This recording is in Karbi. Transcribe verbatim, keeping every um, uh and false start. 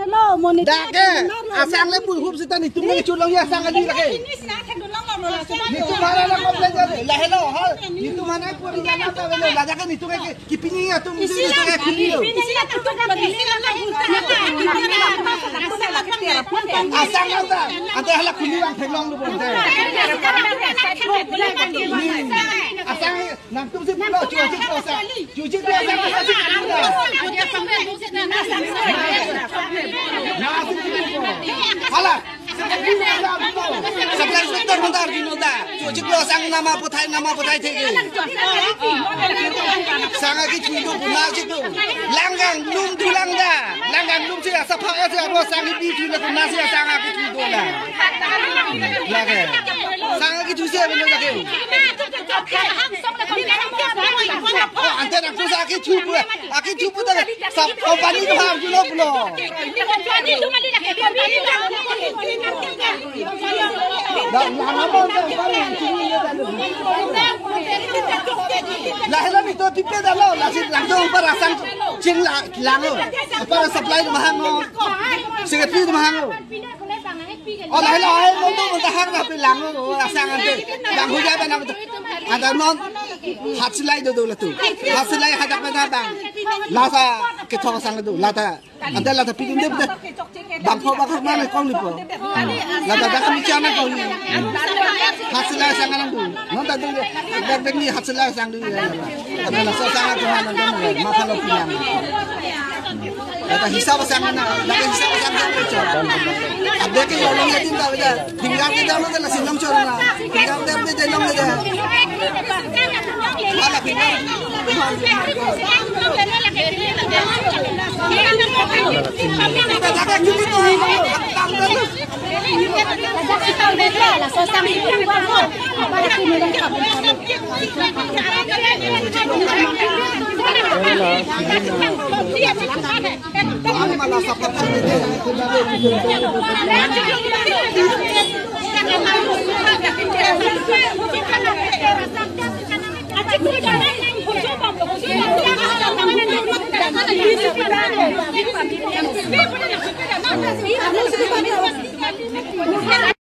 Lo, monit. Dak ke, asang le pulhup sita netum le chulong ya asang kali lake. Netum hana na complain kali. Lahelo, ha. Netum hana puri na na ta velo. Ladak ke netum ke kipini atum isi netum ke kipini lo. Asang lang ta. Ante hala kuli lang theklong lo bonte. Asang nangtum si pulo, chuchik lo asang. Chuchik lo asang, chuchik lo asang. Nasi chuchik lo. Hala. Sub inspector mandar di noda. Chuchik lo asang nama puthai, nama puthai theke. Sanga kechui do, nasi do. Langgang lum do langda. Langgang lum si asap hak si abo asang di do na, nasi asang kechui do la. Lake. Sanga kechui si abo lake. Oh, ante nangtum sa akethu pu, akethu pu ta sab company kehar julo pulo. Lahelo netum pipe dalo, lasi nangtum para sang ching la, lango. Para supply mahang o. Secretary mahang o. Oh, lahelo, lahelo, nonto, nonto hang na pilang, oh, asang ante. Bang huja ba nang. Ada non, hat silai do do latu. Hat silai hadak na bang. Lasa kethok asang do, lata. Ante lata pidun de, de. Bang ko bang ko mana kong ni po. Lata dak kami chana kong ni. Hat silai asang nang do. Non ta do, dak dak ni hat silai asang do. Ada lasa asang nang do, nang do, ma phalo pilang. Lata hisab asang na, lata hisab asang na, chor. Abde ke lolong ya tin ta beda. Tinggal kita mana la sinong chor na. Tinggal kita beda long beda. Hala tinggal. Kita jaga kita tu.